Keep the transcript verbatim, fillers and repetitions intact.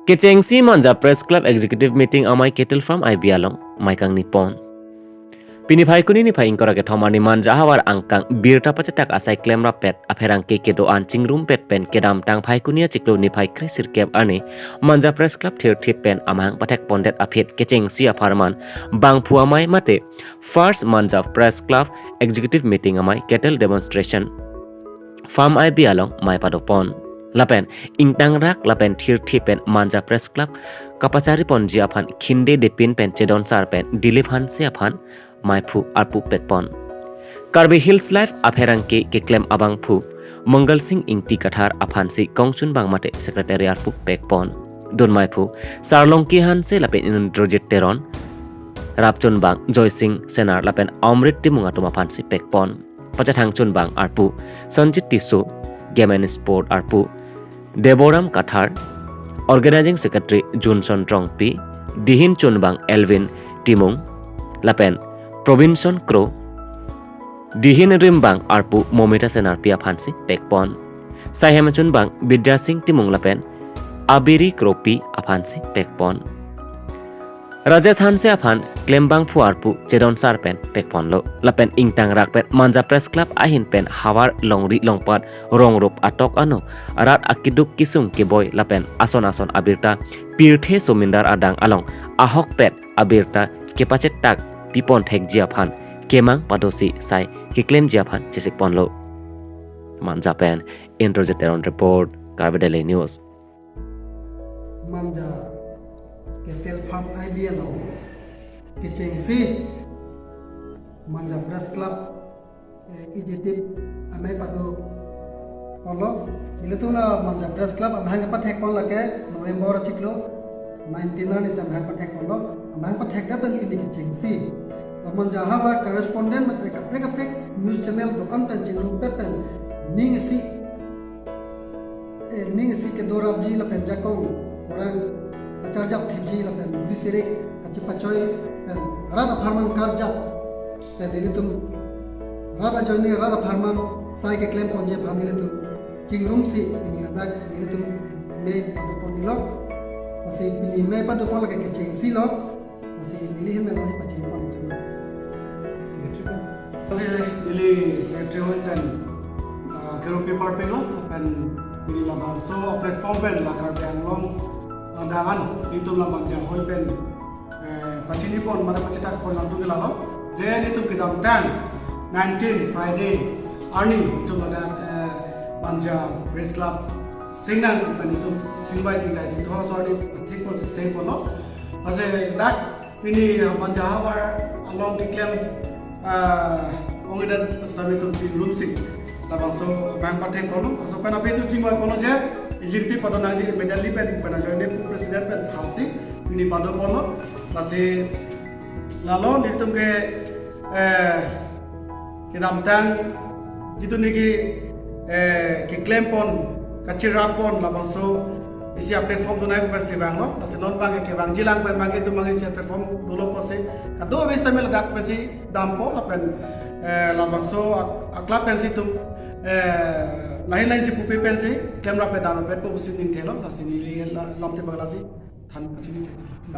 Kechengsi Manja Press Club Executive Meeting amei Kettle Farm I B along mei kangni pon. Pini Phaikuni niphai ingkoi ra kethom arni Manja ahavar angkang birta pachetak asai klemrap pet apherangke kedo-an chingrumpet pen kedamtang Phaikuni achiklo niphai kre sirkep arni Manja Press Club thirthip pen amahang pathek pondet aphi kechengsi apharman bangphu amei mate First Manja Press Club Executive Meeting amei Kettle Demonstration Farm I B along mei pado pon. Lapen ingtangrak lapen thirthip pen Manja Press Club kapachari ponji aphan khinde depin pen chedon sar pen Dilip Hanse aphan meiphu arpu pek pon. Karbi Hills Live apherangke keklem abangphu Mangal Singh Ingti Kathar aphansi kongchunbang mate secretary arpu pek pon. Dun meiphu Sarlongki Hanse lapen Indrajit Teron, rapchunbang Joy Singh Senar lapen Amrit Timung atum aphansi pek pon. Pachethang chunbang arpu Sanjit Tisso, Game and Sport arpu Deboram Kathar, Organizing Secretary Johnson Rongpi, dihin chunbang Elvin Timung lapen Probinson Kro, dihin rimbang arpu Momita Senarpi aphansi pek pon. Saihem chunbang Bidya Singh Timung lapen Abiri Kropi aphansi pek pon. Rajesh Hanse aphan klembangphu arpu chedon sar pen pek ponlo. Lapen ingtangrak pen Manja Press Club ahin pen havar longri longpat rongrup atok ano rat akeduk kesung keboi lapen ason ason abirta pirthe somindar adang along ahokpet abirta kepachetak pipon thekji aphan kemang padosi sai keklemji aphan chesik ponlo. Manja pen Indrajit Teron report, Karbi Daily News. Manja Kettle Farm I B along kechengsi Manja Press Club, eh, Executive amei pado ponlo. Ilitum la Manja Press Club amahang pathek pon lake November achiklo nineteen arni si amahang pathek ponlo. Amahang pathek det pen pini kechengsi la Manja ahavar correspondent mate kaprek kaprek news channel do-an pen chingrumpet pen ning isi, eh, ning isi kedo rapji lapen jakong orang kacharjap thipji lapen bisirik kachipachoi pen rat apharman karjap pen ilitum rat ajoine rat apharman sai keklem ponji aphan ilitum chingrumsi pini adak ilitum mei pado pon-iklo. Lasi pini mei pado pon lake kechengsi lo. Lasi neli hin mela si pachini pon-ik. Lasi neli secretary hoi pen, ah, kero paper pen lo, pen neli labangso platform pen la Karbi Anglong, ah, dangan, nelitum la Manja hoi pen, eh, pachini pon, mane pachetak pon nangtum ke lalo. Je nelitum kedamtang nineteen Friday arni nelitum ada, eh, Manja Press Club singnang pen nelitum chingvai chingchai si thor asor neli thek pon si sei ponlo. Lasi dak pini Manja ahavar along keklem, ah, ong-edet sitame nelitum chingrumsi labangso amahang pathek ponlo. Laso pen aphi tu chingvai ponlo je executive pado nangji immediately pen pen ajoine pu president pen thasi pini pado ponlo. Lasi lalo nelitum ke, eh, kedamtang jitu niki, eh, keklem pon, kachirap pon labangso isi platform dunai pensi vanglo. Lasi non bang ke vangji lang pen bang ke itum bang isi platform dolo pusi kadokave sitame ladak pensi dampo lapen, eh, labangso ak-, a-club pensi itum, eh, lahin lahin chipupe pensi klemrap pe damrap pe pusi ning thelo. Lasi neli la-, lamthe bang lasi than pachini thek.